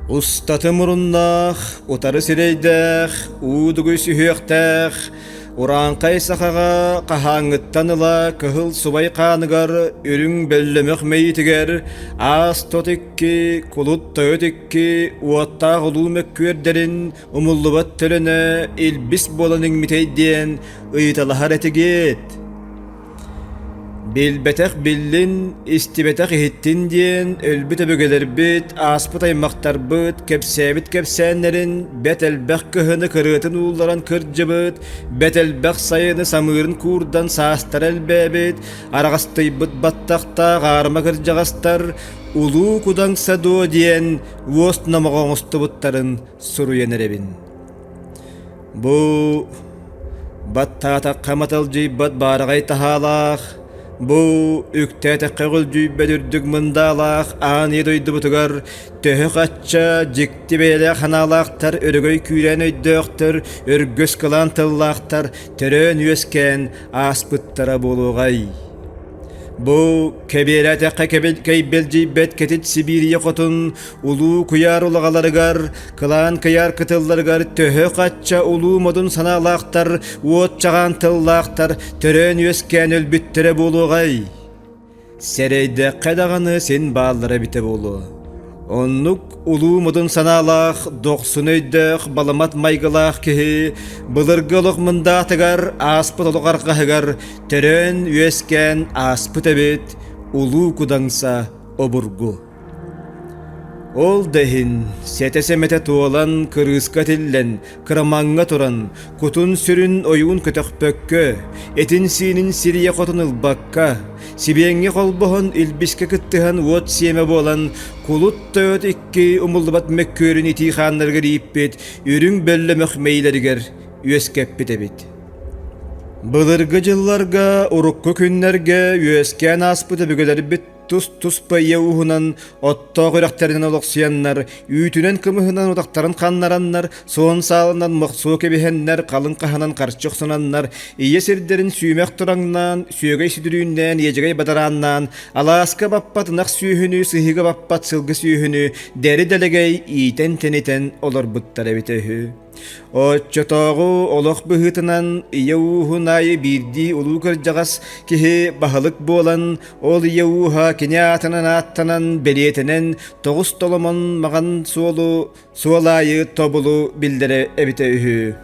Устаты муруннаах, утары сирэйдээх, уу дугуй сүһүөхтээх, урааҥхай сахаҕа хаһааҥҥыттан ыла кыһыл субай хааныгар үрүҥ бөллөмөх мэйиитигэр аас тот икки, кулут тойот икки уоттаах улуу мөккүөрдэрин умуллубат төлөнө илбис буолан иҥмитэй диэн ыйыталаһар этигит. Билбэтэх биллин, истибэтэх иһиттин диэн өлбүт өбүгэлэрбит, ааспыт аймахтарбыт кэпсээбит кэпсээннэрин бэт элбэх кыһыны кырыатын уулларан кырдьыбыт, бэт элбэх сайыны самыырын куурдан саастара элбээбит, араҕастыйбыт баттахтаах аарыма кырдьаҕастар Улуу Кудаҥса дуо диэн уос номоҕо оҥостубуттарын суруйан эрэбин. Бу баттаатахха маталдьыйбат баараҕай таһаалаах, бу үктээтэххэ өҕүлдьүйбэт үрдүк мындаалаах аан ийэ дойдубутугар төһө-хачча дьикти бэйэлээх санаалаахтар, өрөгөй күүрээн өйдөөхтөр, өргөс кылаан тыллаахтар төрөөн-үөскээн ааспыттара буолуоҕай. Бу кэбиэрээтэххэ кэйбэлдьийбэт кэтит Сибиирийэ хотун улуу куйаар улаҕаларыгар, кылаан кыйаар кытылларыгар төһө-хачча улуу модун санаалаахтар, уот чаҕаан тыллаахтар төрөөн-үөскээн өлбүттэрэ буолуоҕай? Сэрэйдэххэ даҕаны син бааллара эбитэ буолуо. Оннук улуу модун санаалаах, дохсун өйдөөх, баламат майгылаах киһи былыргы олох мындаатыгар, ааспыт олох арҕаһыгар төрөөн-үөскээн ааспыт эбит Улуу Кудаҥса обургу. Ол да иһин сэтэ-сэмэтэ туолан, кырыыска тиллэн, кырамаҥҥа туран, кутун-сүрүн ойуун көтөхпөккө, этин-сиинин сирийэ хотун ылбакка, сибиэҥҥэ холбоһон илбискэ кыттыһан уот сиэмэ буолан, кулут тойот икки умуллубат мөккүөрүн итии хааннарыгар ииппит үрүҥ бөллөмөх мэйилэригэр үөскэппит эбит. Былыргы дьылларга, урукку күннэргэ үөскээн ааспыт өбүгэлэрбит тус-туспа ийэ ууһунан оттоох үрэхтэринэн олохсуйаннар, үүтүнэн-кымыһынан утахтарын ханнараннар, суон саалынан мохсуо кэбиһэннэр, халыҥ хаһанан харчы охсунаннар, ийэ сирдэрин сүүмэх тураҥнаан, сүөгэй сүдүрүүннээн, иэдьэгэй бадарааннаан, алааска баппат ынах сүөһүнү, сыһыыга баппат сылгы сүөһүнү дэри-дэлэгэй иитэн-тэнитэн олорбуттар эбитэ үһү. Оччотооҕу олох быһыытынан ийэ ууһун аайы биирдии улуу кырдьаҕас киһи баһылык буолан, ол ийэ ууһа кини аатынан ааттанан, бэлиэтэнэн тоҕус толомон маҕан суолу суол аайы тобулу биллэрэ эбитэ үһү.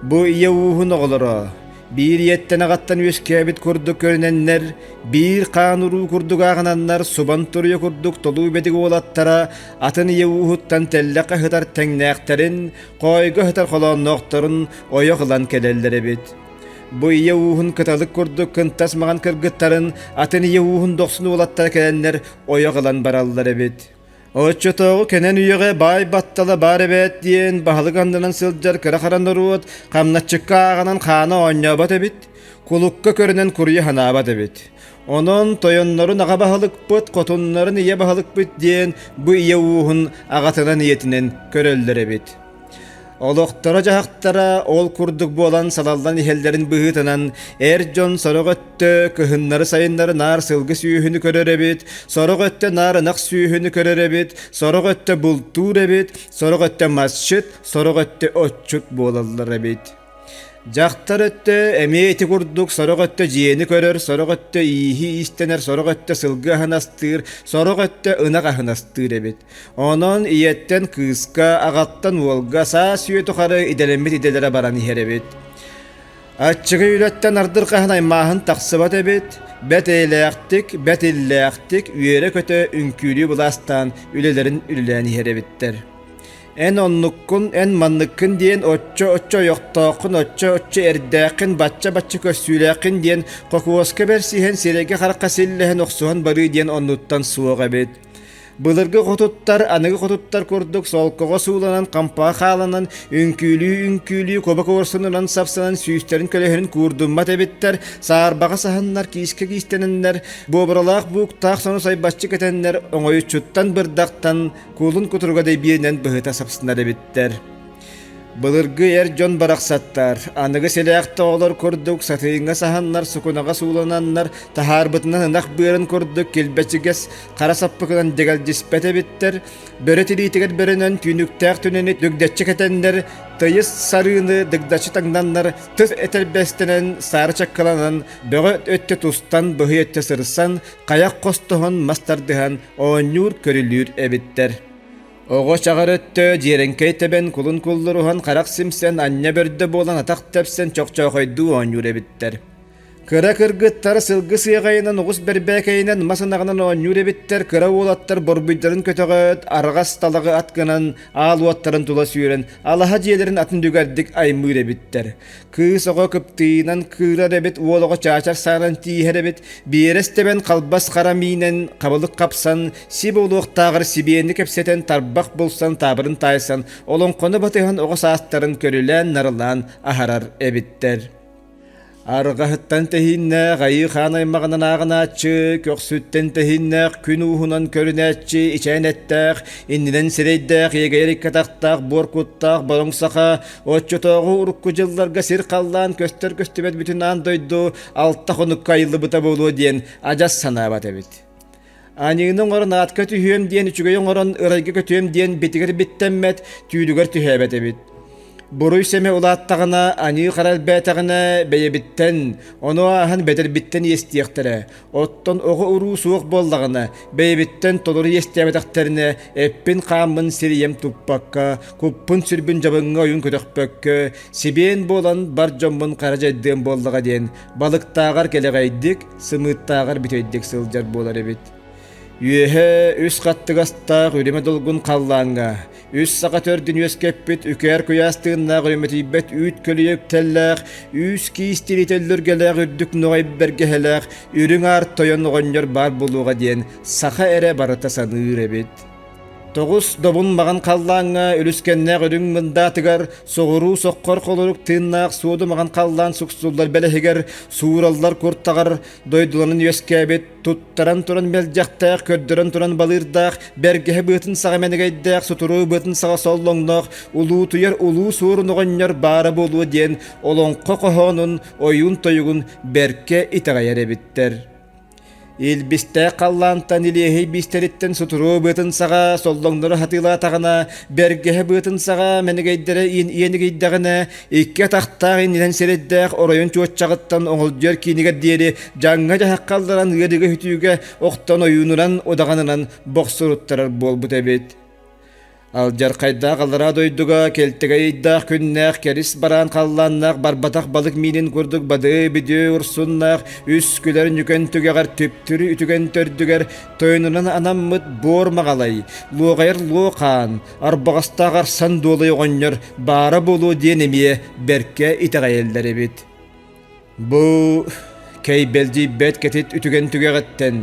Бу ийэ ууһун оҕолоро биир ийэттэн аҕаттан үөскээбит курдук көрүнэннэр, биир хаан уруу курдук ааҕынаннар субан туруйа курдук толуу бэдик уолаттара атын ийэ ууһуттан тэллэх ыһытар тэҥнээхтэрин, хоойго ыһытар холоонноохторун ойох ылан кэлэллэр эбит. Бу ийэ ууһун кыталык курдук кынтас маҕан кыргыттарын атын ийэ ууһун дохсун уолаттара кэлэннэр ойох ылан бараллар эбит. Оччотооҕу кэнэн үйэҕэ баай баттала баар эбээт диэн баһылык аннынан сылдьар кыра-хара норуот хамначчыкка ааҕынан хаана оонньообот эбит, кулукка көрүнэн куруйа санаабат эбит. Онон тойоннорун аҕа баһылыкпыт, хотуннарын ийэ баһылыкпыт диэн бу ийэ ууһун аҕатынан ийэтинэн көрөллөр эбит. Олохторо-дьаһахтара ол курдук буолан салаллан иһэллэрин быһыытынан эр дьон сорох өттө кыһыннары-сайыннары наар сылгы сүөһүнү көрөр эбит, сорох өттө наар ынах сүөһүнү көрөр эбит, сорох өттө бултуур эбит, сорох өттө масчыт, сорох өттө отчут буолаллар эбит. Дьахтар өттө эмиэ ити курдук сорох өттө дьиэни көрөр, сорох өттө ииһи иистэнэр, сорох өттө сылгы аһын астыыр, сорох өттө ынах аһын астыыр эбит. Онон ийэттэн кыыска, аҕаттан уолга саас үйэ тухары идэлэммит идэлэрэ баран иһэр эбит. Аччыгый үлэттэн ардырҕаһын аймааһын тахсыбат эбит, бэт эйэлээхтик, бэт иллээхтик үөрэ-көтө үҥкүүлүү былаастаан үлэлэрин үлэлээн иһэр эбиттэр. Эн оннуккун, эн манныккын диэн оччо-оччо ойохтооххун, оччо-оччо эрдээххин, бачча-бачча көссүүлээххин диэн хокуоска бэрсиһэн сирэйгэ-харахха силлэһэн охсуһан барыы диэн оннуттан суох эбит. Былыргы хотуттар аныгы хотуттар курдук солкоҕо сууланан, хампаҕа хааланан, үҥкүүлүү-үҥкүүлүү куба куорсунунан сапсанан сүүстэрин көлөһүнүн куурдуммат эбиттэр, саарбаҕа саһаннар, киискэ киистэнэннэр, буобуралаах бууктаах сону сайбаччы кэтэннэр, оҥойуччуттан бырдахтан куулун кутуруга дэйбииринэн быһыта сапсынар эбиттэр. Былыргы эр дьон барахсаттар, аныгы силээх оҕолор курдук сатыыҥҥа саһаннар, сукунаҕа суулананнар, таһаарбытынан ынах быарын курдук килбэчигэс хара саппыкынан дэгэлдьиспэт эбиттэр, бөрө тириитигэр бөрөнөн түүнүктээх түнэни дүгдэччи кэтэннэр, тыйыс сарыыны дыгдаччы таҥнаннар, тыс этэрбэстэнэн саары чаккаланан, бөҕө өттө тустан, быһый өттө сырсан, хайах хостоһон, мас тардыһан оонньуур-көрүлүүр эбиттэр. Оҕо чаҕар өттө дьиэрэҥкэй тэбэн кулун куллуруһан харах симсэн анньа бөрдө буолан атах тэпсэн чохчоохойдуу оонньуур эбиттэр. Кыра кыргыттар сылгы сыаҕайынан оҕус бэрбээкэйинэн мас ынаҕынан оонньуур эбиттэр, кыра уолаттар борбуйдарын көтөҕөөт, арҕас талаҕы ат гынан аал уоттарын тула сүүрэн алаһа дьиэлэрин атын дүгэрдик аймыыр эбиттэр. Кыыс оҕо кыптыйынан кыырар эбит, уол оҕо чаачар саанан тииһэр эбит, биэрэс тэбэн халбас хара миинэн, хабылык хапсан, си буолуохтааҕар сибиэни кэпсэтэн, тарбах булсан, таабырын таайсан, олоҥхону батыһан оҕо саастарын көрүлээн-нарылаан аһарар эбиттэр. Арҕаһыттан тэһииннээх айыы хаан аймаҕынан ааҕынааччы, көхсүттэн тэһииннээх күн ууһунан көрүнээччи, ичээн эттээх, иннинэн сирэйдээх, иэгэйэр икки атахтаах, буор куттаах, бороҥ саха, оччотооҕу урукку дьылларга сир-халлаан көстөр-көстүбэт бүтүн аан дойду алта хонукка айыллыбыта буолуо диэн адьас санаабат эбит. Аньыыны оҥорон аатка түһүөм диэн үчүгэй оҥорон ырайга көтүөм диэн битигэр биттэммэт, түүлүгэр түһээбэт эбит. Буруй сэмэ улааттаҕына, аньыы хара элбээтэҕинэ бэйэбиттэн, ону ааһан бэдэрбиттэн иэстиэхтэрэ. Оттон оҕо-уруу суох буоллаҕына, бэйэбиттэн толору иэстээбэтэхтэринэ, эппин-хааммын сирийэм туппакка, куппун-сүрбүн дьабыҥҥа ойун көтөхпөккө, сибиэн буолан бар дьоммун хара дьайдыам буоллаҕа диэн балыктааҕар кэлэҕэйдик, сымыыттааҕар бүтэйдик сылдьар буолар эбит. Үөһэ үс хаттыгастаах үрүмэ долгун халлааҥҥа, үс саха төрдүн үөскэппит үкээр куйаас тыыннаах үрүмэтийбэт үүт көлүйэ үктэллээх, үүс киис тириитэ өллүргэлээх үрдүк нуҕай бэргэһэлээх үрүҥ аар тойон оҕонньор баар буолуоҕа диэн саха эрэ барыта саныыр эбит. Тоҕус добун маҕан халлааҥҥа үлүскэннээх үрүҥ мындаатыгар соҕуруу соххор холорук тыыннаах суоду маҕан халлаан суксуллар бэлэһигэр суураллар куртаҕар дойдуланан үөскээбит туттаран туран мэлдьэхтээх көрдөрөн туран балыырдаах бэргэһэ быатын саҕа мэнигэйдээх сутуруу быатын саҕа соллоҥноох улуутуйар улуу суорун оҕонньор баара буолуо диэн олоҥхо хоһоонун ойуун тойугун бэркэ итэҕэйэр эбиттэр. Илбистээх халлаантан илиэһэй биистэриттэн сутуруо быатын саҕа соллоҥнору хатыылаатаҕына, бэргэһэ быатын саҕа мэнигэйдэрэ иэнигийдэҕинэ, икки атахтаах иннинэн сирэйдээх оройун чуоччаҕыттан оҥолдьуйар киинигэр диэри дьаҥҥа-дьаһахха алларан ыарыыга-сүтүүгэ охтон ойуунуран удаҕанынан бохсуруттарар буолбут эбит. Алдьархайдаах аллараа дойдуга кэлтэгэй ыйдаах күннээх кэрис бараан халлааннаах барбатах балык миинин курдук бадыы-бүдүө урсуннаах үс күлэр ньүкэн түгэҕэр түптүрү үтүгэн төрдүгэр тойонунан анаммыт буор маҕалай, луоҕайар луо хаан, арбаҕастаах арсан дуолай оҕонньор баара буолуо диэн эмиэ бэркэ итэҕэйэллэр эбит. Бу кэйбэлдьийбэт кэтит үтүгэн түгэҕиттэн,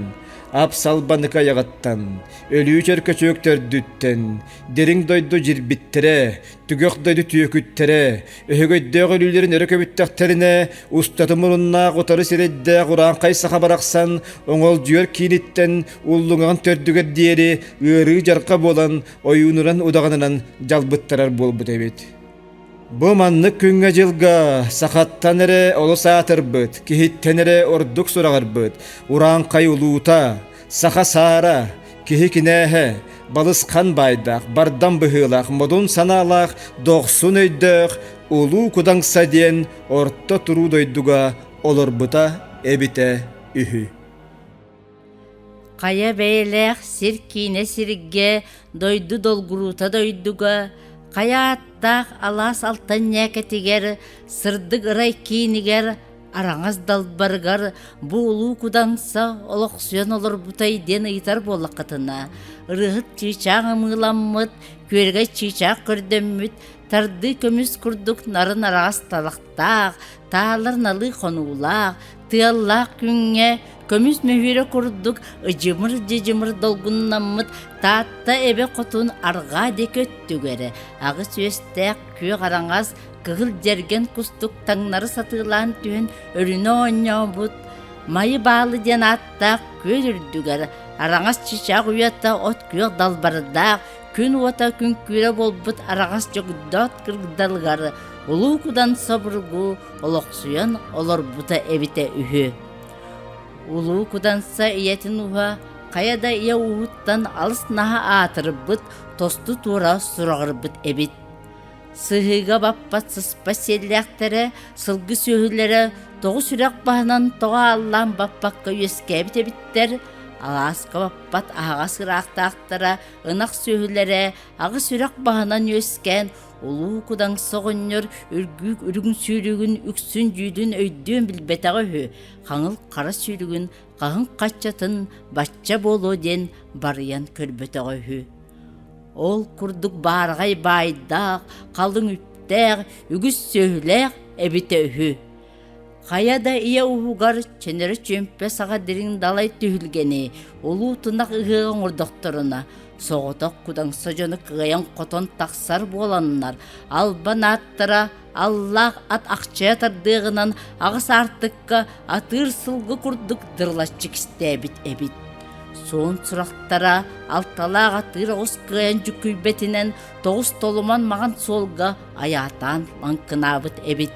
ап-салбанык айаҕыттан, өлүү чөркөчүөк төрдүттэн, дириҥ дойду дьирбиттэрэ, түгэх дойду түөкүттэрэ, өһөгөйдөөх өлүүлэрин өрө көбүттэхтэринэ, устата муруннаах утары сирэйдээх урааҥхай саха барахсан оҥолдьуйар кииниттэн уллуҥаҕын төрдүгэр диэри ыарыы-дьарҕа буолан, ойуунуран удаҕанынан дьалбыттарар буолбут эбит. Бу маннык күҥҥэ-дьылга сахаттан эрэ олус аатырбыт, киһиттэн эрэ ордук сураҕырбыт урааҥхай улуута, саха саара, киһи кинээһэ, балысхан баайдаах, бардам быһыылаах, модун санаалаах, дохсун өйдөөх Улуу Кудаҥса диэн орто туруу дойдуга олорбута эбитэ үһү. Хайа бэйэлээх сир киинэ сиргэ, дойду долгуруута дойдуга, хайа ааттаах алаас алтан ньээкэтигэр, сырдык ырай киинигэр, араҥас далбарыгар бу улуу Кудаҥса олохсуйан олорбутай диэн ыйытар буоллаххытына, ырыаһыт чыычаах ымыыламмыт, күөрэгэй чыычаах көрдөммүт, тардыы көмүс курдук нарын араҕас талахтаах, таалар налыы хонуулаах, тыаллаах күҥҥэ көмүс мөһүүрэ курдук ыдьымыр-дьыдьымыр долгуннаммыт Таатта эбэ хотун арҕаа диэки өттүгэр аҕыс үөстээх күөх араҥас кыһыл дьэргэн кустук таҥнары сатыылаан түһэн өрүнэ оонньообут Майы Баалы диэн ааттаах күөл үрдүгэр араҥас чычаах уйата от күөх далбардаах. күн уота күҥкүүрэ буолбут араҕас дьогдоот кыргыдалыгар Улуу Кудан собургу олохсуйан олорбута эбитэ үһү. Улуу Куданса ийэтин уһа хайа да ийэ ууһуттан алыс наһаа аатырбыт, тосту туора сураҕырбыт эбит. Сыһыыга баппат сыспа сиэллээхтэрэ, сылгы сүөһүлэрэ тоҕус үрэх баһынан тоҕо ааллаан баппакка үөскээбит эбиттэр, алааска баппат аһаҕас ыраахтаахтара ынах сүөһүлэрэ аҕыс үрэх баһынан үөскээн Улуу Кудаҥса оҕонньор үргүүк үрүҥ сүүрүгүн үксүн дьүүлүн өйдүөн билбэтэҕэ үһү, хаҥыл хара сүүрүгүн хаһыҥ хаччатын бачча буолуо диэн барыйан көрбөтөҕө үһү. Ол курдук баараҕай баайдаах, халыҥ үптээх, үгүс сүөһүлээх эбитэ үһү. Хайа да ийэ уһугар чөнөрө чүөмпэ саҕа дириҥ далай түһүлгэни улуу тунах ыһыаҕа оҥордохторуна, соҕотох кудаҥса дьону кыайан-хотон тахсар буоланнар, албан ааттара аллаах ат ахчайа тардыаҕынан аҕыс аартыкка атыыр сылгы курдук дырылаччы кистээбит эбит. Суон сурахтара алталаах атыыр оҕус кыайан дьүккүйбэтинэн тоҕус толуман маҕан суолга айаатаан лаҥкынаабыт эбит.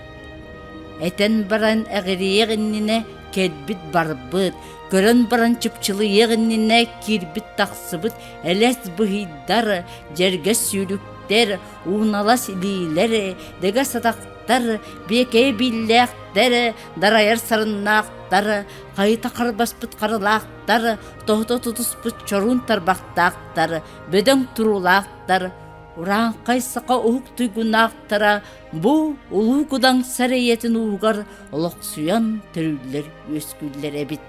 Этэн баран эҕирийиэх иннинэ кэлбит барбыт, көрөн баран чыпчылыйыах иннинэ киирбит-тахсыбыт элэс быһыйдар, дьэргэс сүүрүктэр, ууналас илиилэр, дэгэс атахтар, биэкэйэ бииллээхтэр, дарайар сарыннаахтар, хайыта харбаспыт харылаахтар, тоһута тутуспут чоруун тарбахтаахтар, бөдөҥ туруулаахтар, урааҥхай саха уһук туйгунаахтара бу Улуу Кудаҥсар эйэтин уугар олохсуйан төрүүллэр үөскүүллэр эбит.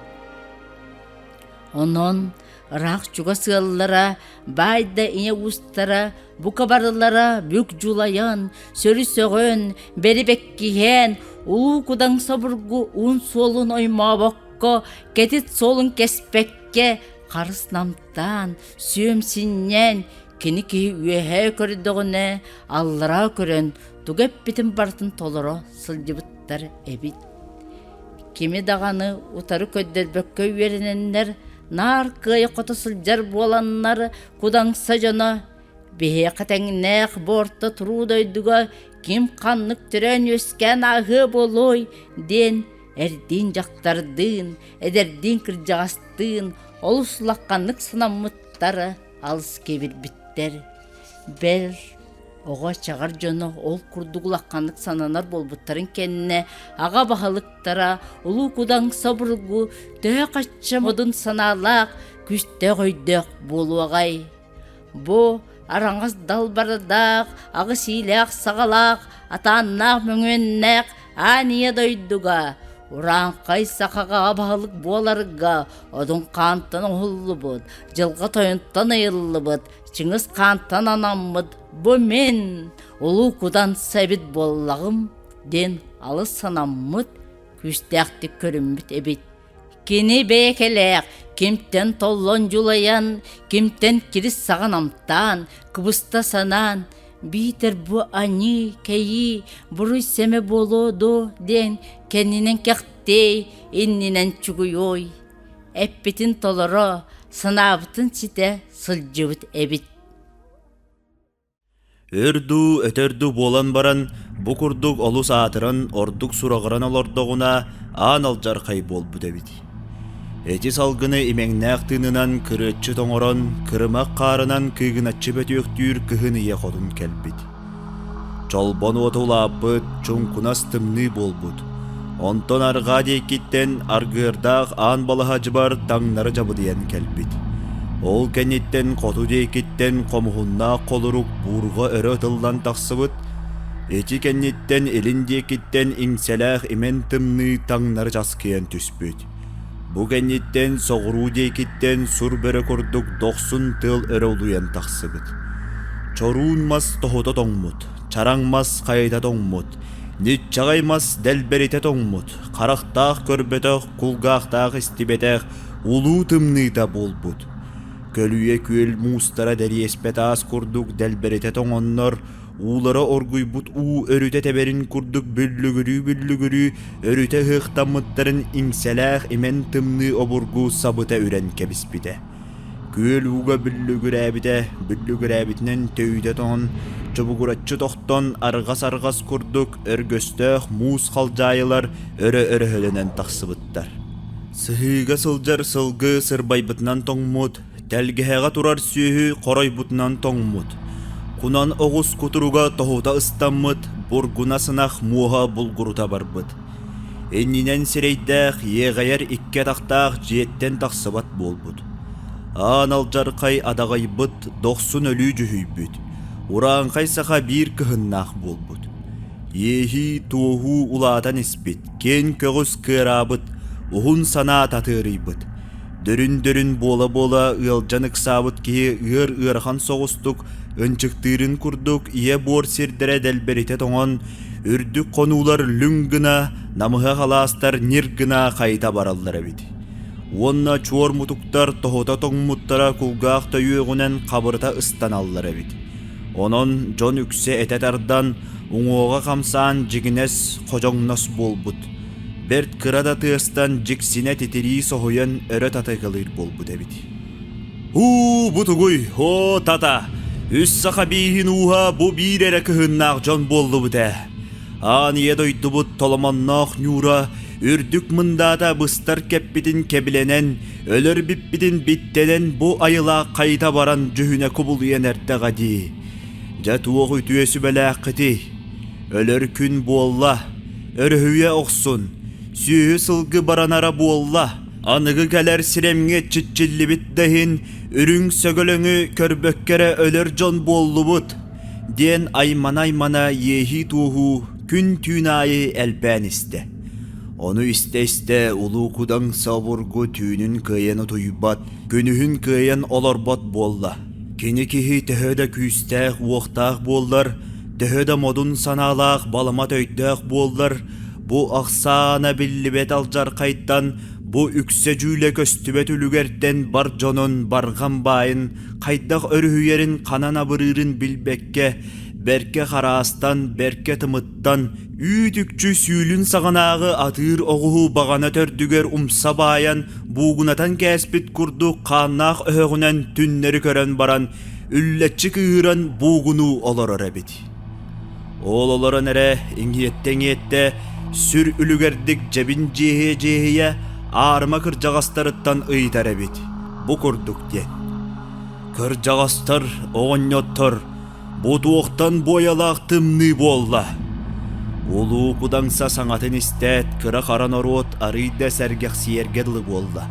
Онон ыраах чугас ыаллара, баай да ийэ уустара, бука барылара бүк дьулайан, сөрү сөҕөн, бэрибэккиһэн, Улуу Кудаҥса обургу уун суолун оймообокко, кэтит суолун кэспэккэ, харыс намтаан, сүөм синньээн, кини киһи үөһээ көрдөҕүнэ, аллараа көрөн, тугу эппитин барытын толоро сылдьыбыттар эбит. Кими даҕаны утары көрдөрбөккө үөрэнэннэр, наар кыайа-хото сылдьар буоланнар, Кудаҥса дьоно «Биһиэхэ тэҥнээх бу орто туруу дойдуга ким ханнык төрөөн-үөскээн ааһыа буолуой?» диэн эрдиин-дьахтардыын, эдэрдиин-кырдьаҕастыын олус улаханнык санаммыттар, алыс кэбирбиттэр. Бэл, оҕо чаҕар дьоно ол курдук улаханнык сананар буолбуттарын кэннэ аҕа баһылыктара Улуу Кудаҥса обургу төһө-хачча модун санаалаах, күүстээх өйдөөх буолуоҕай? Бу араҥас далбардаах, аҕыс иилээх-саҕалаах, атааннаах мөҥүөннээх аан ийэ дойдуга урааҥхай сахаҕа баһылык буоларга одун хаантан оҥоһуллубут, дьылҕа тойонтон ыйыллыбыт Чыҥыс хаантан анаммыт бу мин Улуу Куданса эбит буоллаҕым диэн алыс санаммыт, күүстээхтик көрүммүт эбит. Кини бэйэкэлээх, кимтэн толлон дьулайан, кимтэн кирис саҕан амтаан, кыбыста санаан, биитэр бу аньыы, кэйии, буруй-сэмэ буолуо дуо диэн кэннинэн кэхтиэй, иннинэн чугуйуой. Эппитин толоро, санаабытын ситэ сылдьыбыт эбит. Өр дуу, өтөр дуу буолан баран, бу курдук олус аатыран, ордук сураҕыран олордоҕуна, аан алдьархай буолбут эбит. Эти салгыны имэҥнээх тыынынан кырыаччы тоҥорон, кырымах хаарынан кыыгыначчы бөтүөхтүүр кыһын ийэ хотун кэлбит. Чолбон уота улааппыт, чуҥкунас тымныы буолбут. Онтон арҕаа диэкиттэн аргыардаах аан балаһа дьыбар таҥнары дьабыдыйан кэлбит. Ол кэнниттэн хоту диэкиттэн хомуһуннаах холорук буурҕа өрө ытыллан тахсыбыт. Ити кэнниттэн илин диэкиттэн иҥсэлээх имэн тымныы таҥнары часкыйан түспүт. Бу кэнниттэн соҕуруу диэкиттэн сур бөрө курдук дохсун тыал өрө улуйан тахсыбыт. Чоруун мас тоһута тоҥмут, чараҥ мас хайыта тоҥмут, ниччаҕай мас дэлбэритэ тоҥмут, харахтаах көрбөтөх, кулгаахтаах истибэтэх улуу тымныыта буолбут. Көлүйэ күөл муустара дэриэспэ таас курдук дэлбэритэ тоҥоннор, уулара оргуйбут уу өрүтэ тэбэрин курдук бүллүгүрүү-бүллүгүрүү өрүтэ ыһыахтаммыттарын иҥсэлээх имэн тымныы обургу сабыта үрэн кэбиспитэ. Күөл ууга бүллүгүрээбитэ, бүллүгүрээбитинэн төйүтэ тоҥон, чубугураччы тохтон арҕас-арҕас курдук өргөстөөх муус халдьаайылар өрө өрөһөлөнөн тахсыбыттар. Сыһыыга сылдьар сылгы сырбайбытынан тоҥмут, тэлгэһэҕэ турар сүөһү хоройбутунан тоҥмут, кунан оҕус кутуруга тоһута ыстаммыт, бургуна сынах муоһа булгурута барбыт. Иннинэн сирэйдээх, иэҕэйэр икки атахтаах дьиэттэн тахсыбат буолбут. Аан алдьархай адаҕайбыт, дохсун өлүү дьүһүйбүт, урааҥхай саха биир кыһыннаах буолбут. Иэһии, туоһуу улаатан испит, киэҥ көҕүс кыараабыт, уһун санаа татыарыйбыт. Дөрүн-дөрүн буола-буола ыалдьан ыксаабыт киһи ыар ыарахан соҕустук ынчыктыырын курдук ийэ буор сирдэрэ дэлбэритэ тоҥон, үрдүк хонуулар лүҥ гына, намыһах алаастар ньир гына хайыта бараллар эбит. Уонна чуор мутуктар тоһута тоҥмуттара кулгаах төйүөҕүнэн хабырыта ыстаналлар эбит. Онон дьон үксэ этэ тардан, уҥуоҕа хамсаан дьигинэс, ходьоҥнос буолбут. Бэрт кыра да тыастан дьиксинэ титирии соһуйан өрө татыгылыыр буолбут эбит. «Һуу, бу тугуй, оо, тата! Үс саха бииһин ууһа бу биир эрэ кыһыннаах дьон буоллубут ээ. Аан ийэ дойдубут толомонноох ньуура үрдүк мындаата быстар кэппитин кэбилэнэн, өлөр биппитин биттэнэн бу айылаах хайыта баран дьүһүнэ кубулуйан эрдэҕэ дии. Дьэ туох үтүө сүбэлээххитий? Өлөр күн буолла, өрүһүйэ охсун, сүөһү сылгы баранара буолла, аныгы кэлэр сирэмҥэ чиччиллибит да иһин үрүҥ сөгөлөҥү көрбөккө эрэ өлөр дьон буоллубут, диэн аймана-аймана иэһии-туоһуу күн-түүн аайы элбээн истэ. Ону истэ-истэ Улуу Кудаҥса обургу түүнүн кыайан утуйбат, күнүһүн кыайан олорбот буолла. Кини киһи төһө да күүстээх-уохтаах буоллар, төһө да модун санаалаах баламат өйдөөх буоллар, бу ахсаана биллибэт алдьархайтан, бу үксэ дьүүлэ көстүбэт үлүгэртэн бар дьонун барҕам баайын хайдах өрүһүйэрин ханан абырыырын билбэккэ, бэркэ хараастан, бэркэ тымыттан, үүт-үкчү сүүлүн саҕанааҕы атыыр оҕуһу баҕана төрдүгэр умса баайан, буугунатан кээспит курдук хааннаах өһөҕүнэн түннэри көрөн баран, үллэччи кыыһыран буугунуу олорор эбит. Ол олорон эрэ иҥиэттэ-иҥиэттэ сүр үлүгэрдик дьэбин дьиэһийэ-дьиэһийэ аарыма кырдьаҕастарыттан ыйытар эбит. Бу курдук диэн. Кырдьаҕастар, оҕонньоттор, бу туохтан буойалаах тымныы буолла? Улуу Кудаҥса саҥатын истээт, кыра-хара норуот арыый да сэргэхсийэргэ дылы буолла.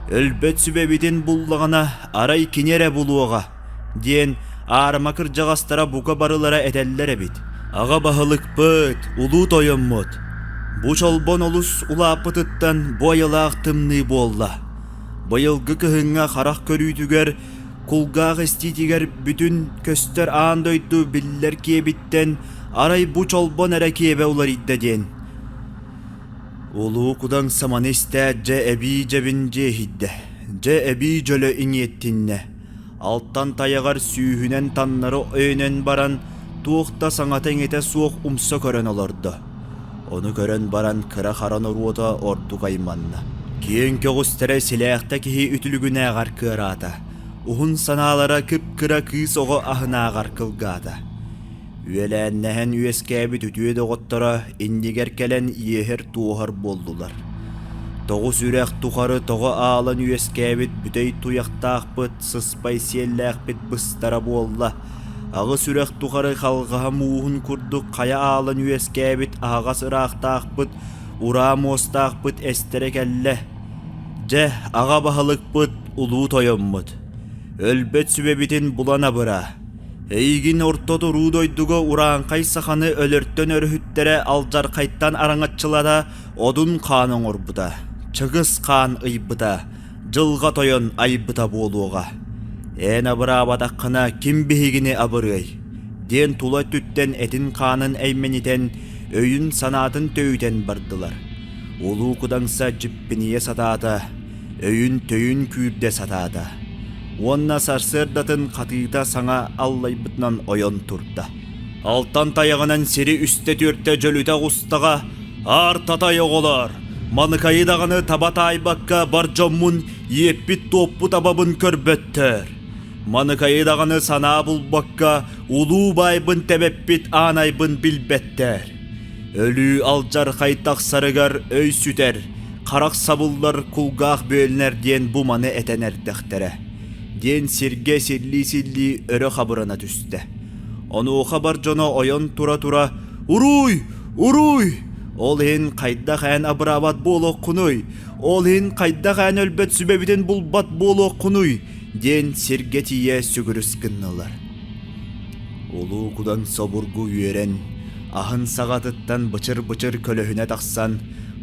Өлбөт сүбэбитин буллаҕына, арай кини эрэ булуоҕа, диэн аарыма кырдьаҕастара бука барылара этэллэр эбит. Аҕа баһылыкпыт, улуу тойоммут, бу чолбон олус улааппытыттан бу айылаах тымныы буолла. Быйылгы кыһыҥҥа харах көрүүтүгэр, кулгаах истиитигэр бүтүн көстөр аан дойду биллэр киэбиттэн арай бу чолбон эрэ киэбэ уларыйда диэн. Улуу Кудаҥ саманы истээт дьэ эбии дьэбин дьиэһийдэ, дьэ эбии дьөлө иҥиэттиннэ. Алтан тайаҕар сүүһүнэн таннары өйөнөн баран, туох да саҥата-иҥэтэ суох умса көрөн олордо. Ону көрөн баран кыра-хара норуота ордук айманна. Киэҥ көҕүстэрэ силээхтэ киһи үтүлүгүнээҕэр кыараата, уһун санаалара кып-кыра кыыс оҕо аһынааҕар кылгаата. Үөлээннэһэн үөскээбит үтүө доҕотторо иннигэр кэлэн иэһэр-туоһар буоллулар. Тоҕус үрэх тухары тоҕо аалан үөскээбит бүтэй туйахтаахпыт, сыспай сиэллээхпит быстара буолла. Аҕыс үрэх тухары халҕаһа мууһун курдук хайа аалан үөскээбит аһаҕас ыраахтаахпыт, ураа муостаахпыт эстэрэ кэллэ. Дьэ, аҕа баһылыкпыт, улуу тойоммут. Өлбөт сүбэбитин булан абыраа. Эйигин орто туруу дойдуга урааҥхай саханы өлөртөн өрүһүттэрэ алдьархайтан араҥаччылата Одун хаан оҥорбута, Чыгыс хаан ыйбыта, Дьылҕа тойон айбыта буолуоҕа. Эн абыраабатаххына ким биһигини абырыай? диэн тула өттүттэн этин-хаанын эймэнитэн, өйүн-санаатын төйүтэн бардылар. Улуу Кудаҥса дьиппинийэ сатаата, өйүн-төйүн күүрдэ сатаата. Уонна сарсыардатын хатыыта саҥа аллайбытынан ойон турда. Алтан тайаҕынан сири үстэ-түөртэ дьөлүтэ оҕустаҕа, «Аар татай оҕолоор, маныкайы даҕаны таба таайбакка бар дьоммун иэппит-туоппут абабын көрбөттөр. Маныкайы даҕаны санаа булбакка улуу баайбын тэбэппит аанайбын билбэттэр. Өлүү алдьархай тахсарыгар өй сүтэр, харах сабыллар кулгаах бүөлүнэр диэн бу маны этэн эрдэхтэрэ. Диэн сиргэ силлии-силлии өрө хабырына түстэ. Онуоха бар дьоно ойон тура-тура «Уруй! Уруй! Ол иһин хайдах эн абыраабат буолуоххунуй? Ол иһин хайдах эн өлбөт сүбэбитин булбат буолуоххунуй?» диэн сиргэ тиийэ сүгүрүс гыннылар. Улуу Кудан собургу үөрэн, аһын саҕатыттан бычыр-бычыр көлөһүнэ тахсан,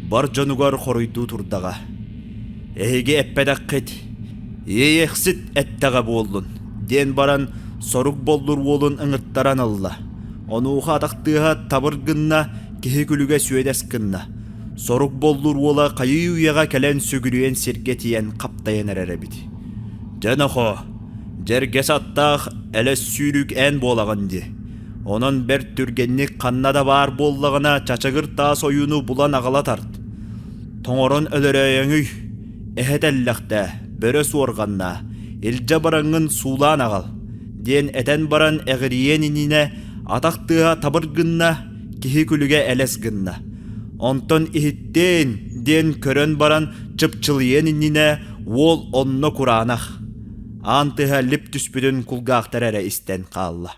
бар дьонугар хоруйдуу турдаҕа. «Эһиги эппэтэххит, иэйэхсит эттэҕэ буоллун» диэн баран сорук боллур уолун ыҥыртаран ылла. Онуоха атах тыаһа табыр гынна, киһи күлүгэ сүөдэс гынна. Сорук боллур уола хайыы-үйэҕэ кэлэн сүгүрүйэн сиргэ тиийэн хаптайан эрэр эбит. «Дьэ нохоо, дьэргэс аттаах элэс сүүрүк эн буолаҕын дии. Онон бэрт түргэнник ханна да баар буоллаҕына чачыгыр таас ойууну булан аҕала тарт. Тоҥорон өлөрөөйөҥүй, эһэ тэллэхтээ, бөрө суорҕаннаа, илдьэ бараҥҥын суулаан аҕал» диэн этэн баран эҕирийиэн иннинэ атах тыаһа табыр гынна, киһи күлүгэ элэс гынна. Онтон иһиттиэн диэн көрөн баран чыпчылыйыан иннинэ уол онно кураанах, аан тыаһа лип түспүтүн кулгаахтара эрэ истэн хаалла.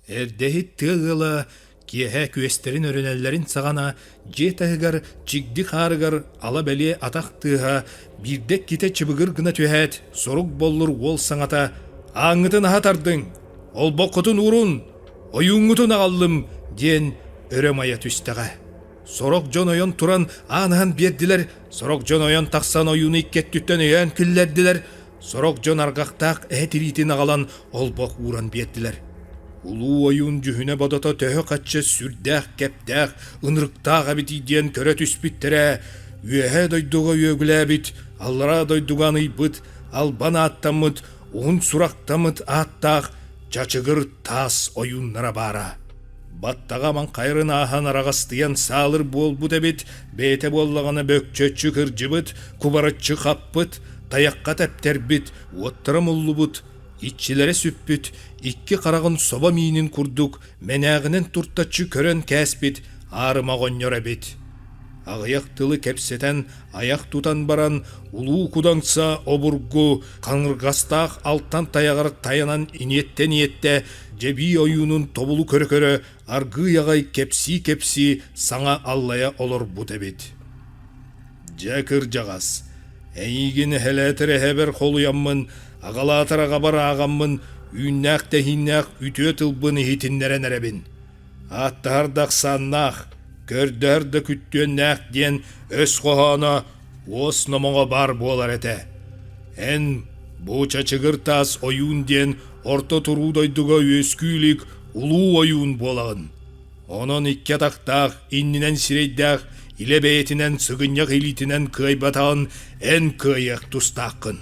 Эрдэһит тыа ыала киэһэ күөстэрин өрүнэллэрин саҕана дьиэ таһыгар чигди хаарыгар ала бэлиэ атах тыаһа биирдэ иккитэ чыбыгыр гына түһээт, сорук боллур уол саҥата «Ааҥҥытын аһа тардыҥ, олбоххутун уурун, ойууҥҥутун аҕаллым» диэн өрө майа түстэҕэ. Сорох дьон ойон туран аан аһан биэрдилэр, сорох дьон ойон тахсан ойууну икки өттүттэн өйөөн киллэрдилэр, Сорох дьон арҕахтаах эһэ тириитин аҕалан олбох ууран биэрдилэр. Улуу ойуун дьүһүнэ-бодото төһө-хачча сүрдээх кэптээх, ынырыктаах эбитий диэн көрө түспүттэрэ, үөһээ дойдуга үөгүлээбит, аллараа дойдуга аныйбыт, албан ааттаммыт, уһун сурахтаммыт ааттаах чачыгыр таас ойууннара баара. Баттаҕа маҥхайарын ааһан араҕастыйан саалыр буолбут эбит, бэйэтэ буоллаҕына бөкчөччү кырдьыбыт, кубарыччы хаппыт, тайахха тэптэрбит, уоттара муллубут, иччилэрэ сүппүт, икки хараҕын собо миинин курдук мэнээҕинэн туртаччы көрөн кээспит аарыма оҕонньор эбит. Аҕыйах тылы кэпсэтэн, айах тутан баран, Улуу Кудаҥса обургу хаҥырҕастаах алтан тайаҕар тайанан иниэттэ-иниэттэ дьэбии ойуунун тобулу көрө-көрө аргыый аҕай кэпсии-кэпсии саҥа аллайа олорбут эбит. Дьэ, кырдьаҕас, эйиигин эһэлээтэр эһэбэр холуйаммын, аҕалаатар аҕабар ааҕаммын, үүннээх-тэһииннээх үтүө тылбын иһитиннэрэн эрэбин. Ааттаһар да ахсааннаах, көрдөһөр да күттүөннээх диэн өс хоһооно уос номоҕо баар буолар этэ. Эн бу чачыгыр таас ойуун диэн орто туруу дойдуга үөскүү илик улуу ойуун буолаҕын. Онон икки атахтаах, иннинэн сирэйдээх, илэ бэйэтинэн сыгынньах илиитинэн кыайбатаҕын эн кыайыах тустааххын.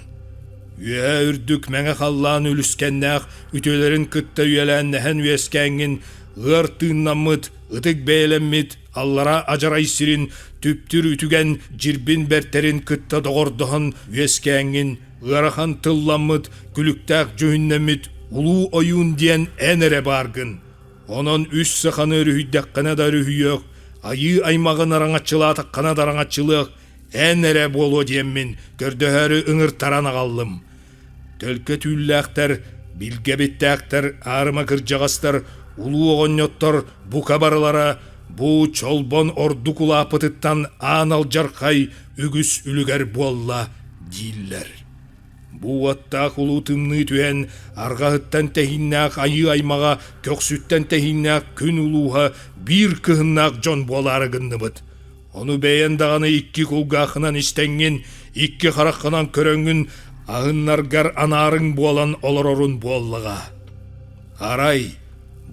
Үөһэ үрдүк мэҥэ халлаан үлүскэннээх үтүөлэрин кытта үйэлээннэһэн үөскээҥҥин ыар тыыннаммыт, ытык бэйэлэммит аллараа адьарай сирин түптүр үтүгэн дьирбин бэртэрин кытта доҕордоһон үөскээҥҥин ыарахан тылламмыт, күлүктээх дьүһүннэммит улуу ойуун диэн эн эрэ бааргын. Онон үс саханы өрүһүйдэххинэ да өрүһүйүөх, айыы аймаҕын араҥаччылаатаххына да араҥаччылыах, эн эрэ буолуо диэммин көрдөһөөрү ыҥыртаран аҕаллым. Төлкө түүллээхтэр, билгэбиттээхтэр, аарыма кырдьаҕастар, улуу оҕонньоттор бука барылара бу чолбон ордук улааппытыттан аан алдьархай үгүс үлүгэр буолла дииллэр. Бу уоттаах улуу тымныы түһэн, арҕаһыттан тэһииннээх айыы аймаҕа, көхсүттэн тэһииннээх күн улууһа биир кыһыннаах дьон буолаары гынныбыт. Ону бэйэн даҕаны икки кулгааххынан истэҥҥин, икки хараххынан көрөҥҥүн аһыннаргар анаарыҥ буолан олорорун буоллаҕа. Арай,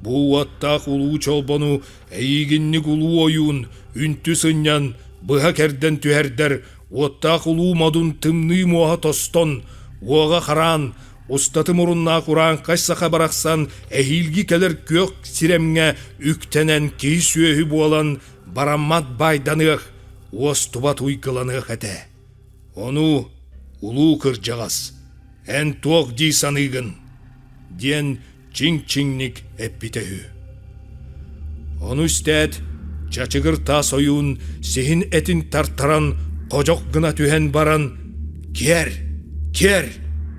бу уоттаах улуу чолбону эйиигинник улуу ойуун үнтү сынньан, быһа кэрдэн түһэрдэр Уоттаах улуу модун тымныы муоһа тостон, уоҕа хараан, устаты муруннаах урааҥхай саха барахсан эһиилги кэлэр күөх сирэмҥэ үктэнэн киһи-сүөһү буолан бараммат баайданыах, уостубат уйгыланыах этэ. Ону улуу кырдьаҕас, эн туох дии саныыгын? диэн чиҥ-чиҥник эппитэ үһү. Ону истээт, Чачыгыр таас ойуун сиһин этин тартаран ходьох гына түһэн баран «Киэр! Киэр!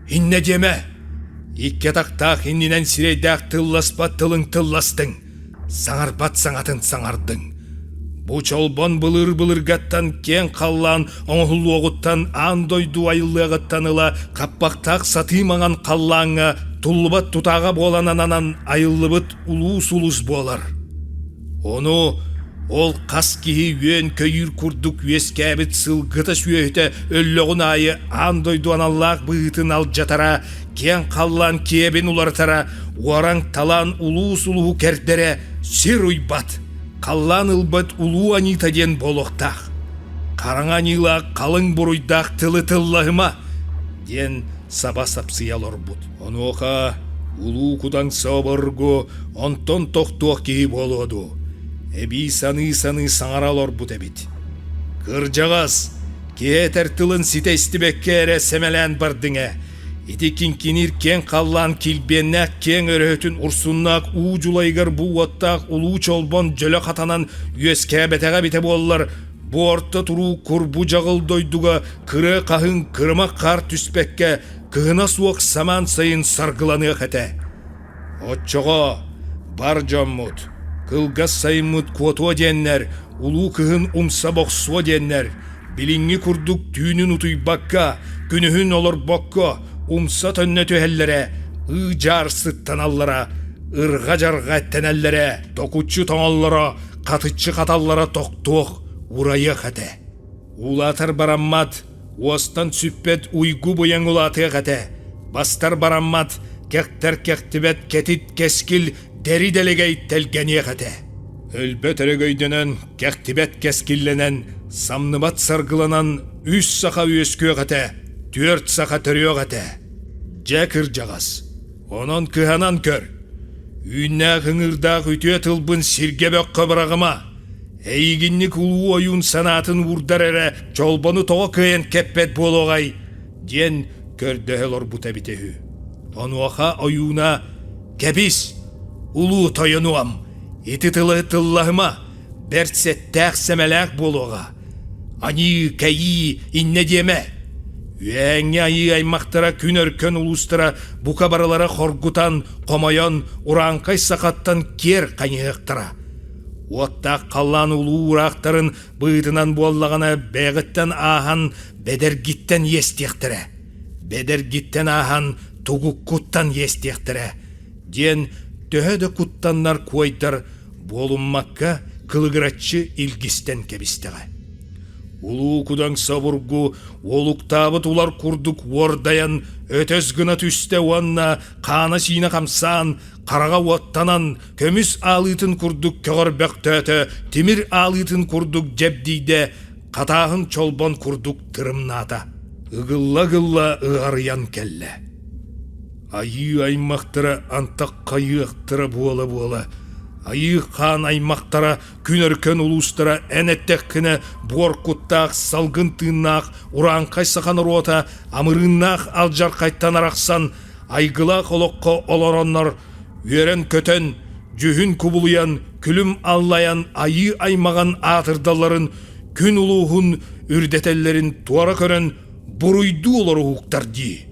Иннэ диэмэ! Икки атахтаах иннинэн сирэйдээх тылласпат тылыҥ тылластыҥ, саҥарбат саҥатын саҥардыҥ. Бу чолбон былыр-былыргаттан киэҥ халлаан оҥоһуллуоҕуттан аан дойду айыллыаҕыттан ыла хаппахтаах сатыы маҥан халлааҥҥа туллубат тутааҕа буолан ананан айыллыбыт улуу сулус буолар. Ону ол хас киһи үөн-көйүүр курдук үөскээбит сылгыта-сүөһүтэ өллөҕүн аайы аан дойду аналлаах быһыытын алдьатара, киэҥ халлаан киэбин уларытара, уораҥ-талаан улуу сулуһу кэрдэрэ сир уйбат, халлаан ылбат улуу аньыыта диэн буолуохтаах. Хараҥа аньыылаах халыҥ буруйдаах тылы тыллаһыма диэн саба сапсыйа олорбут. Онуоха улуу кудаҥса обургу онтон тохтуох киһи буолуо дуу, эбии саныы-саныы саҥара олорбут эбит. Кырдьаҕас, киһи этэр тылын ситэ истибэккэ эрэ сэмэлээн бардыҥ ээ. Ити киҥкиниир киэҥ халлаан килбиэннээх киэҥ өрөһөтүн урсуннаах уу дьулайыгар бу уоттаах улуу чолбон дьөлө хатанан үөскээбэтэҕэ эбитэ буоллар, бу орто туруу курбу дьаҕыл дойдуга кырыа хаһыҥ кырымах хаар түспэккэ кыһына суох самаан сайын саргыланыах этэ. Оччоҕо бар дьоммут, кылгас сайыммыт куотуо диэннэр, улуу кыһын умса бохсуо диэннэр, билиҥҥи курдук түүнүн утуйбакка, күнүһүн олорбокко умса-төннө түһэллэрэ, ыы-дьаар сыттаналлара, ырҕа-дьарҕа эттэнэллэрэ, токуччу тоҥоллоро, хатыччы хаталлара тохтуох, урайыах этэ. Улаатар бараммат, уостан сүппэт уйгу-быйаҥ улаатыах этэ, бастар бараммат, кэхтэр кэхтибэт кэтит кэскил дэри-дэлэгэй тэлгэниэх этэ. Өлбөт өрөгөйдөнөн, кэхтибэт кэскиллэнэн, самныбат саргыланан үс саха үөскүөх этэ, түөрт саха төрүөх этэ. Дьэ кырдьаҕас, онон кыһанан көр. Үүннээх ыҥыырдаах үтүө тылбын сиргэ бөххө быраҕыма. Эйигинник улуу ойуун санаатын уурдар эрэ чолбону тоҕо кыайан кэппэт буолуоҕай диэн көрдөһө олорбута эбитэ үһү. Онуоха ойууна «Кэбис, улуу тойонуом, ити тылы тыллаһыма, бэрт сэттээх-сэмэлээх буолуоҕа. Аньыы, кэйии, иннэ диэмэ. Үөһээҥҥи айыы аймахтара күн өркөн улуустара бука барылара хоргутан, хомойон, урааҥхай сахаттан киэр хайыһыахтара. Уоттаах халлаан улуу уураахтарын быһыытынан буоллаҕына бэйэҕиттэн ааһан бэдэргиттэн иэстиэхтэрэ, бэдэргиттэн ааһан тугуккуттан иэстиэхтэрэ диэн төһө да куттаннар куойдар буолуммакка кылыгыраччы илгистэн кэбистэҕэ. Улуу Кудаҥса обургу уолуктаабыт улар курдук уордайан өтөс гына түстэ уонна хаана-сиинэ хамсаан хараҕа уоттанан, көмүс аалыытын курдук көҕөрбөхтөөтө, тимир аалыытын курдук дьэбдийдэ, хатааһын чолбон курдук тырымнаата. Ыгылла-ыгылла ыҕарыйан кэллэ. Айыы аймахтара антах хайыахтара буола-буола, айыы хаан аймахтара күн өркөн улуустара эн эттэххинэ буор куттаах салгын тыыннаах урааҥхай саха норуота амырыыннаах алдьархайтан арахсан айгылаах олоххо олороннор үөрэн-көтөн, дьүһүн кубулуйан, күлүм аллайан айыы аймаҕын аатырдалларын, күн улууһун үрдэтэллэрин туора көрөн буруйдуу олоруһуктар дии.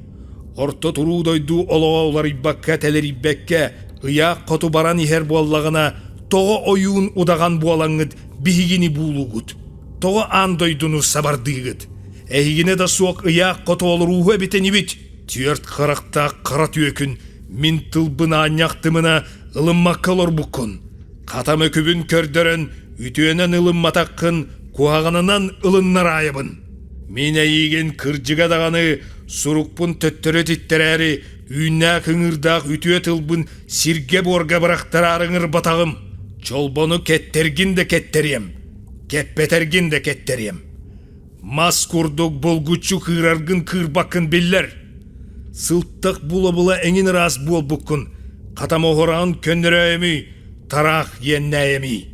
Орто туруу дойду олоҕо уларыйбакка-тэлэрийбэккэ ыйаах хоту баран иһэр буоллаҕына, тоҕо ойуун удаҕан буолаҥҥыт биһигини буулуугут? Тоҕо аан дойдуну сабардыыгыт? Эһигинэ да суох ыйаах хоту олорууһу эбит инибит? Түөрт харахтаах хара түөкүн мин тылбын аанньахтымына ылыммакка олорбуккун. Хата мөкүбүн көрдөрөн үтүөнэн ылымматаххын куһаҕанынан ылыннараайабын. Мин эйиигин кырдьыга даҕаны сурукпун төттөрү титтэрээри үүннээх ыҥыырдаах үтүө тылбын сиргэ-буорга бырахтараары ыҥырбатаҕым. Чолбону кэттэргин да кэттэриэм, кэппэтэргин да кэттэриэм. Мас курдук булгуччу кыыраргын кыырбаккын биллэр. Сылтах була-була эҥин ыраас буолбуккун, хата моһураҕын көннөрөөйөмүй, тараах иэннээйэмий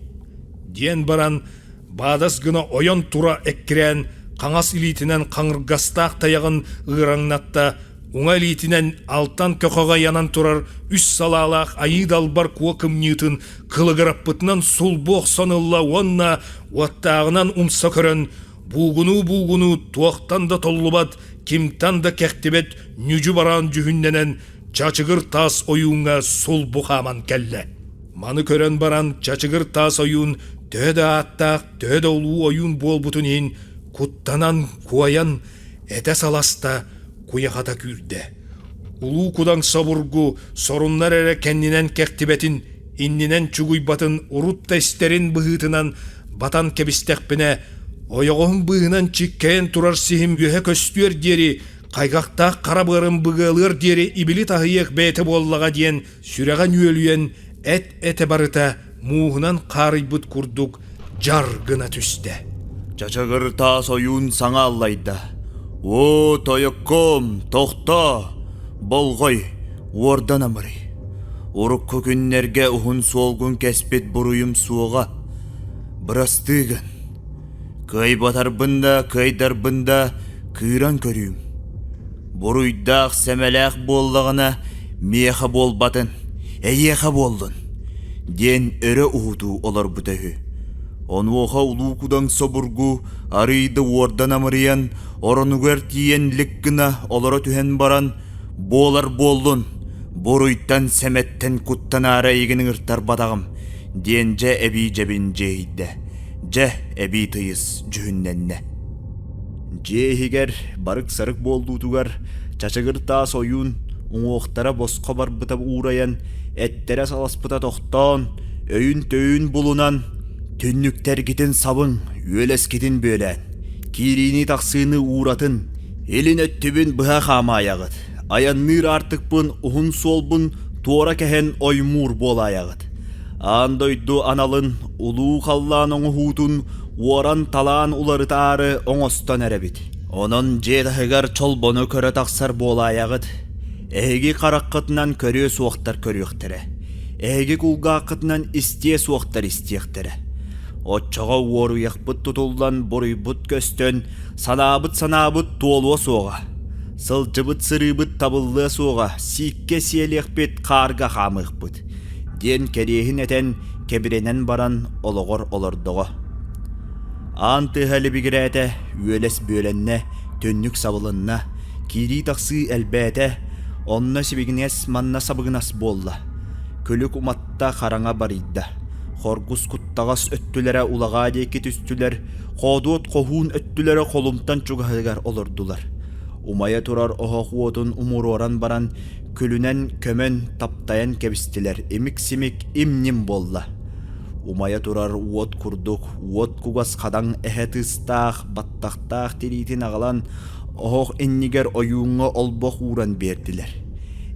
диэн баран баадас гына ойон тура эккирээн, хаҥас илиитинэн хаҥыргастаах тайаҕын ыараҥнатта, уҥа илиитинэн алтан көхөҕө ыйанан турар үс салаалаах айыы далбар куо кымньыытын кылыгыраппытынан сулбу охсон ылла уонна уоттааҕынан умса көрөн буугунуу-буугунуу туохтан да толлубат, кимтэн да кэхтибэт ньүдьү бараан дьүһүннэнэн чачыгыр таас ойууҥҥа сулбу хааман кэллэ. Маны көрөн баран чачыгыр таас ойуун төһө да ааттаах, төһө да улуу ойуун буолбутун иһин куттанан, куойан, этэ саласта, куйахата күүрдэ. Улуу Кудаҥса обургу соруннар эрэ кэннинэн кэхтибэтин, иннинэн чугуйбатын урут да истэрин быһыытынан батан кэбистэхпинэ, ойоҕоһум быыһынан чиккэйэн турар сиһим үөһэ көстүөр диэри, хайҕахтаах хара быарым быгыалыар диэри ибили таһыйыах бэйэтэ буоллаҕа диэн сүрэҕэ нүөлүйэн эт-этэ барыта мууһунан хаарыйбыт курдук дьар гына түстэ. Чачыгыр таас ойуун саҥа аллайда. «Оо, тойокком, тохтоо! Болҕой, уордан амырый. Урукку күннэргэ уһун суолгун кэспит буруйум суоҕа. Бырастыы гын. Кыайбатарбын да, кыайдарбын да кыыран көрүүм. Буруйдаах, сэмэлээх буоллаҕына, миэхэ буолбатын, эйиэхэ буоллун, диэн өрө уһутуу олорбута үһү. Онуоха Улуу Кудаҥса обургу арыый да уордан амырыйан, оронугар тиийэн лик гына олоро түһэн баран, «Буолар буоллун, буруйтан-сэмэттэн куттанаары эйигин ыҥыртарбатаҕым» диэн дьэ эбии дьэбин дьиэһийдэ, дьэ эбии тыйыс дьүһүннэннэ. Дьиэ иһигэр барык-сарык буоллуутугар чачыгыр таас ойуун уҥуохтара босхо барбыта уурайан, эттэрэ саласпыта тохтоон, өйүн-төйүн булунан, түннүктэргитин сабыҥ, үөлэскитин бүөлээн, киириини-тахсыыны ууратын, илин өттүбүн быһа хаамаайаҕыт, айанныыр аартыкпын уһун суолбун туора кэһэн оймуур буолаайаҕыт. Аан дойду аналын, улуу халлаан оҥоһуутун уоран-талаан уларытаары оҥостон эрэбит. Онон дьиэ таһыгар чолбону көрө тахсар буолаайаҕыт. Эһиги хараххытынан көрүө суохтар көрүөхтэрэ. Эһиги кулгааххытынан истиэ суохтар истиэхтэрэ. Оччоҕо уоруйахпыт тутуллан буруйбут көстөн, санаабыт санаабыт туолуо суоҕа. Сылдьыбыт сырыыбыт табыллыа суоҕа, сииккэ сиэлиэхпит, хаарга хаамыахпыт. диэн кэриэһин этэн, кэбирэнэн баран олоҕор олордоҕо. Аан тыаһа либигирээтэ, үөлэс бүөлэннэ, түннүк сабылынна, киирии-тахсыы элбээтэ, онно сибигинэс манна сабыгынас буолла. Күлүк уматта, хараҥа барыйда. Хоргус куттаҕас өттүлэрэ улаҕаа диэки түстүлэр, хоодуот хоһуун өттүлэрэ холумтан чугаһыгар олордулар. Умайа турар оһох уотун умуруоран баран, күлүнэн көмөн таптайан кэбистилэр, имик-симик им-ньим буолла. Умайа турар уот курдук уот кугас хадаҥ эһэ тыстаах, баттахтаах тириитин аҕалан оһох иннигэр ойууҥҥа олбох ууран биэрдилэр.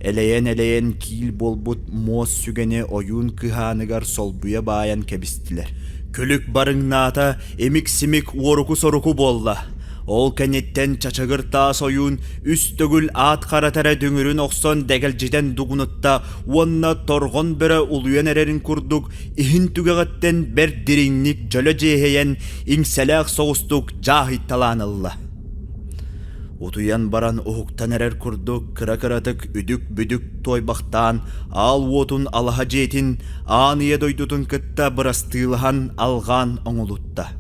Элэйэн-элэйэн киил буолбут муос сүгэни ойуун кыһааныгар солбуйа баайан кэбистилэр. Күлүк барыҥнаата, имик-симик уоруку-соруку буолла. Ол кэнниттэн Чачыгыр Таас ойуун үс төгүл аат харата эрэ дүҥүрүн охсон дэгэлдьитэн дугунутта уонна торҕон бөрө улуйан эрэрин курдук иһин түгэҕиттэн бэрт дириҥник дьөлө дьиэһэйэн иҥсэлээх соҕустук дьааһыйталаан ылла. Утуйан баран уһуктан эрэр курдук кыра-кыратык үдүк-бүдүк туойбахтаан аал уотун алаһа дьиэтин аан ийэ дойдутун кытта бырастыылаһан алҕаан оҥолутта.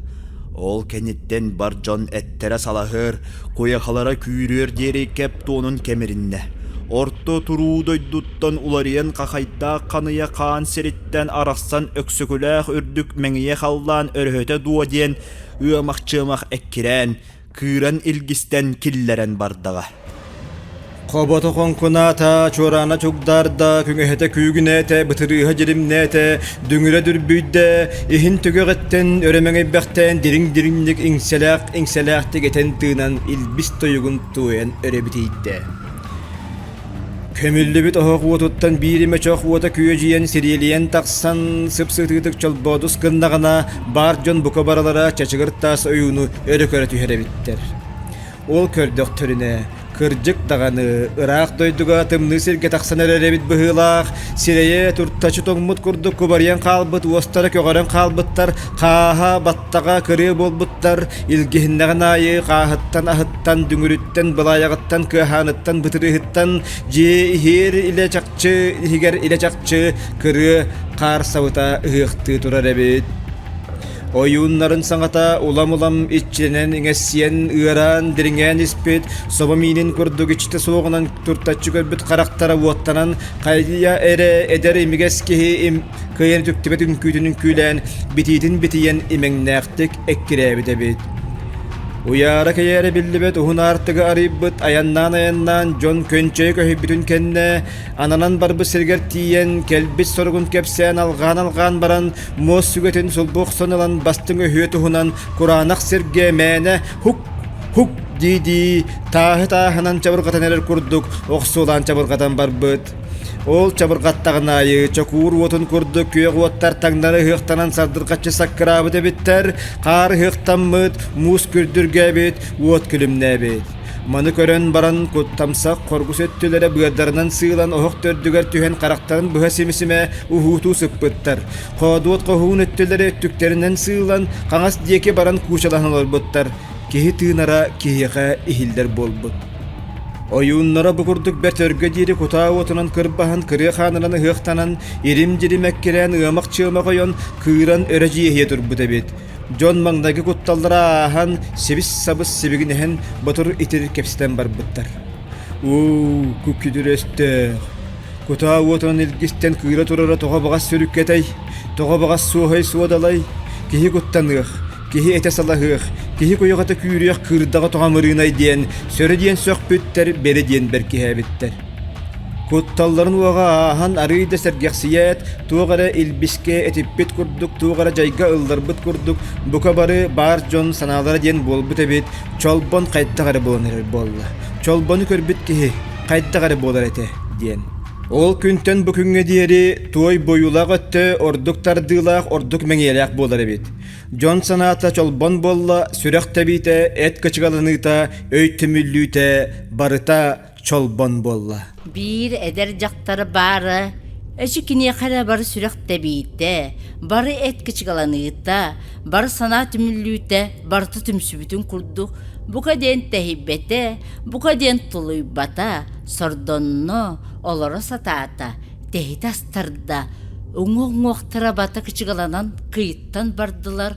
Ол кэнниттэн бар дьон эттэрэ салаһыар, куйахалара күүрүөр диэри кэп туонун кэмириннэ. Орто туруу дойдуттан уларыйан хахайдаах ханыйа хаан сириттэн арахсан Өксөкүлээх үрдүк мэҥийэ халлаан өрөһөтө дуо диэн ыамах-чыамах эккирээн, кыыран илгистэн киллэрэн бардаҕа. Хобото хоҥкунаата, чуораана чугдаарда, күҥэһэтэ күүгүнээтэ, бытырыыһа дьиримнээтэ, дүҥүрэ дүрбүйдэ, иһин түгэҕиттэн өрө мэҥэйбэхтээн дириҥ-дириҥник иҥсэлээх иҥсэлээхтик этэн-тыынан илбис тойугун туойан өрө битийдэ. Көмүллүбүт оһох уотуттан биир эмэ чох уота күөдьүйэн сириэлийэн тахсан сып-сытыытык чолбоодус гыннаҕына баар дьон бука барылара чачыгыр таас ойууну өрө көрө түһэр эбиттэр. Ол көрдөхтөрүнэ, Кырдьык даҕаны, ыраах дойдуга тымныы сиргэ тахсан эрэр эбит быһыылаах, сирэйэ туртачы тоҥмут курдук кубарыйан хаалбыт, уостара көҕөрөн хаалбыттар, хааһа, баттаҕа кырыа буолбуттар, илгиһиннэҕин аайы хааһыттан, аһыттан, дүҥүрүттэн, былаайаҕыттан, кыаһааныттан, бытырыыһыттан дьиэ иһиэр илэ чахчы иһигэр илэ чахчы кырыа хаар сабыта ыһыахтыы турар эбит. Ойууннарын саҥата улам-улам иччилэнэн иҥэссийэн, ыараан, дириҥээн испит, собо миинин курдук иччитэ суоҕунан туртаччы көрбүт харахтара уоттанан, хайа эрэ эдэр имигэс киһи им кыайан үтүктүбэт үҥкүүтүн үҥкүүлээн, битиитин битийэн имэҥнээхтик эккирээбит эбит. Уйаара-кэйээрэ биллибэт уһун аартыгы арыйбыт айаннаан-айаннаан дьон көнчөйө көһүйбүтүн кэннэ, ананан барбыт сиригэр тиийэн, кэлбит соругун кэпсээн алҕаан-алҕаан баран, муос сүгэтин сулбу охсон ылан бастыҥ өһүө туһунан кураанах сиргэ мээнэ хук хук дии-дии тааһы тааһынан чабырҕатан эрэр курдук охсуолаан чабырҕатан барбыт. Ол чабырҕаттаҕын аайы чокуур уотун курдук күөх уоттар таҥнары ыһыахтанан сардырҕаччы саккыраабыт эбиттэр, хаар ыһыахтаммыт, муус күрдүргээбит, уот күлүмнээбит. Маны көрөн баран куттамсах хоргус өттүлэрэ быардарынан сыылан оһох төрдүгэр түһэн харахтарын быһа симэ-симэ уһуутуу сыппыттар. Хоодуот хоһуун өттүлэрэ өттүктэринэн сыылан хаҥас диэки баран куучалаһан олорбуттар. Киһи тыынара киһиэхэ иһиллэр буолбут. Ойууннара бу курдук бэрт өргө диэри кутаа уотунан кырбаһан, кырыа хаанынан ыһыахтанан, ирим-дьирим эккирээн ыамах-чыамах ойон, кыыран өрө дьиэһийэ турбут эбит. Дьон маҥнайгы кутталлара ааһан, сибис-сабыс сибигинэһэн ботур-итир кэпсэтэн барбыттар. Уу, күкүдүрөстөөх, кутаа уотунан илгистэн кыыра турара тоҕо баҕас сүрүккэтэй, тоҕо баҕас суоһай суодалай, киһи куттаныах, киһи этэ салаһыах, киһи куйаҕата күүрүөх кыырдаҕа тоҕо амырыынай диэн, сөрө диэн сөхпүттэр, бэрэ диэн бэркиһээбиттэр. Кутталларын уоҕа ааһан арыый да сэргэхсийээт, туох эрэ илбискэ этиппит курдук, туох эрэ дьайга ылларбыт курдук, бука бары баар дьон санаалара диэн буолбут эбит, Чолбон хайдах эрэ буолан эрэр буолла. Чолбону көрбүт киһи хайдах эрэ буолар этэ диэн. Ол күнтэн бу күҥҥэ диэри туой бойуулаах өттө ордук тардыылаах, ордук мэҥиэлээх буолар эбит. Дьон санаата чолбон буолла, сүрэх тэбиитэ, эт кычыгаланыыта, өй түмүллүүтэ барыта чолбон буолла. Биир эдэр дьахтар баара, эчи киниэхэ эрэ бары сүрэх тэбиитэ, бары эт кычыгаланыыта, бары санаа түмүллүүтэ барыта түмсүбүтүн курдук, бука диэн тэһийбэтэ, бука диэн тулуйбата, сордонно, олоро сатаата, тэһитэ астарда, уҥуох-уҥуохтара бата кычыгаланан кыйыттан бардылар,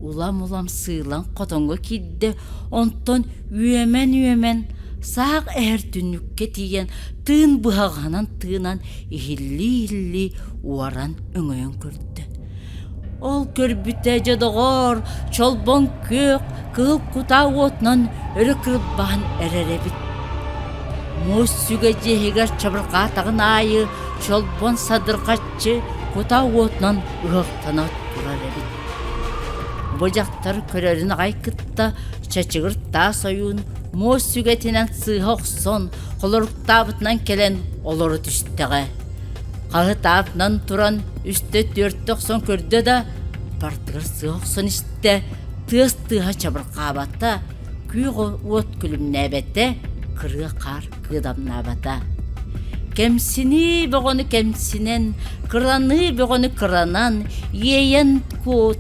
улам-улам сыылан хотоҥҥо киирдэ, онтон үөмэн-үөмэн саах эһэр түннүккэ тиийэн тыын быһаҕаһынан тыынан иһиллии-иһиллии уоран өҥөйөн көрдө. Ол көрбүтэ дьэ доҕоор, чолбон күөх, кыһыл кутаа уотунан өрө кырбаан эрэр эбит. Муус сүгэ дьиэһигэр чабырҕаатаҕын аайы чолбон садырҕаччы кутаа уотунан ыһыахтана турар эбит. Бу дьахтар көрөрүн аҕай кытта чачыгыр таас ойуун муос сүгэтинэн сыыһа охсон, холоруктаабытынан кэлэн олоро түстэҕэ. Хаһытаабытынан туран үстэ-түөртэ охсон көрдө да, бардыгар сыыһа охсон истэ, тыас тыаһа чабырҕаабата, күөх уот күлүмнээбэтэ, кырыа хаар кыыдамнаабата. Кэмсинии бөҕөнү кэмсинэн, кыраныы бөҕөнү кыранан, иэйэн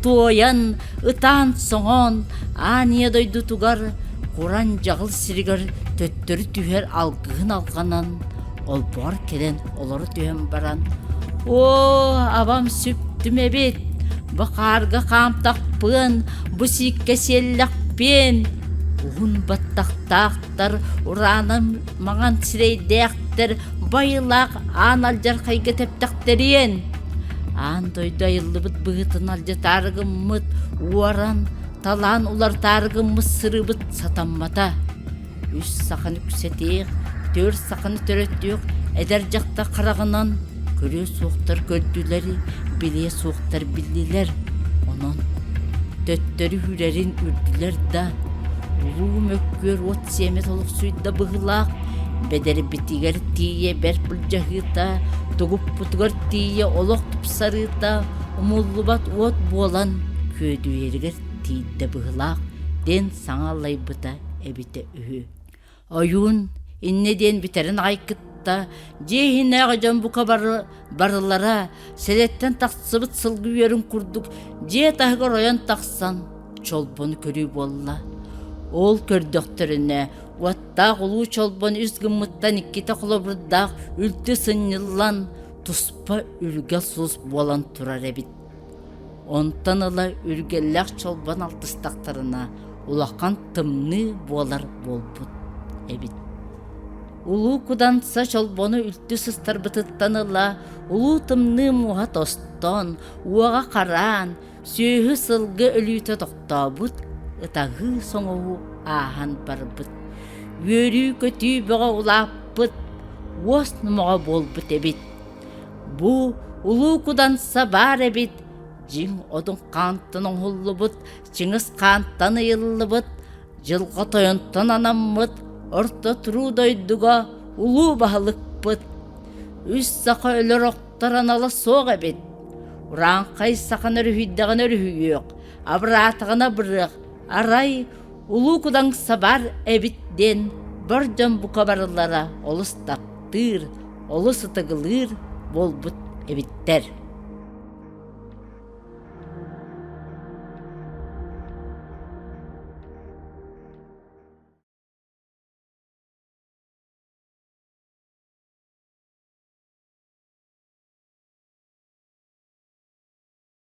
туойан, ытаан-соҥоон, аан ийэ дойдутугар, куран дьаҕыл сиригэр төттөрү түһэр алгыһын алҕанан, олбоҕор кэлэн олоро түһэн баран, «Оо, абам сүптүм эбит, бу хаарга хаамтахпыан, бу сииккэ сиэллэхпиэн!» Уһун баттахтаах ураанан маҥан сирэйдээхтэр байылаах аан алдьархайга тэптэхтэриэн аан дойду айыллыбыт быһыытын алдьатаары гыммыт уоран талаан уларытаары гыммыт сырыыбыт сатаммата үс саханы үксэтиэх түөрт саханы төрөтүөх эдэр дьахтар хараҕынан көрүө суохтар көрдүлэр билиэ суохтар биллилэр онон төттөрү үрэрин үрдүлэр да улуу мөккүөр уот сиэмэ толуксуйда быһыылаах бэдэрбитигэр тиийэ бэрт былдьаһыыта тугуппутугар тиийэ олох тупсарыыта умуллубат уот буолан күөдүйэригэр тиийдэ быһыылаах диэн саҥа аллайбыта эбитэ үһү. Ойуун. Иннэ диэн бүтэрин аҕай кытта дьиэ иһинээҕи дьон бука бары барылара сэлэттэн тахсыбыт сылгы үөрүн курдук дьиэ таһыгар ойон тахсан чолбону көрүү буолла. Ол көрдөхтөрүнэ уоттаах улуу чолбон үс гыммыттан иккитэ холобурдаах үлтү сынньыллан туспа үргэл сулус буолан турар эбит. Онтон ыла үргэллээх чолбон алтыстахтарына улахан тымныы буолар буолбут эбит. Улуу Куданса чолбону үлтү сыстарбытыттан ыла улуу тымныы мууһа тостон, уоҕа хараан, сүөһү-сылгы өлүүтэ тохтообут, ытаһыы-соҥоһуу ааһан барбыт. Үөрүү-көтүү бөҕө улааппыт, уос номоҕо буолбут эбит. Бу Улуу Куданса баар эбит, дьиҥ одун хаантан оҥоһуллубут, Чыҥыс хаантан ыйыллыбыт, дьылҕа тойонтон анаммыт Орто туруу дойдуга улуу баһылыкпыт. Үс саха өлөр охтор анала суох эбит. Урааҥхай саханы өрүһүйдэҕинэ өрүһүйүөх, абыраатаҕына абырыах, арай Улуу Кудаҥса бар эбит диэн бар дьон бука барылара олус таптыыр, олус ытыгылыыр буолбут эбиттэр.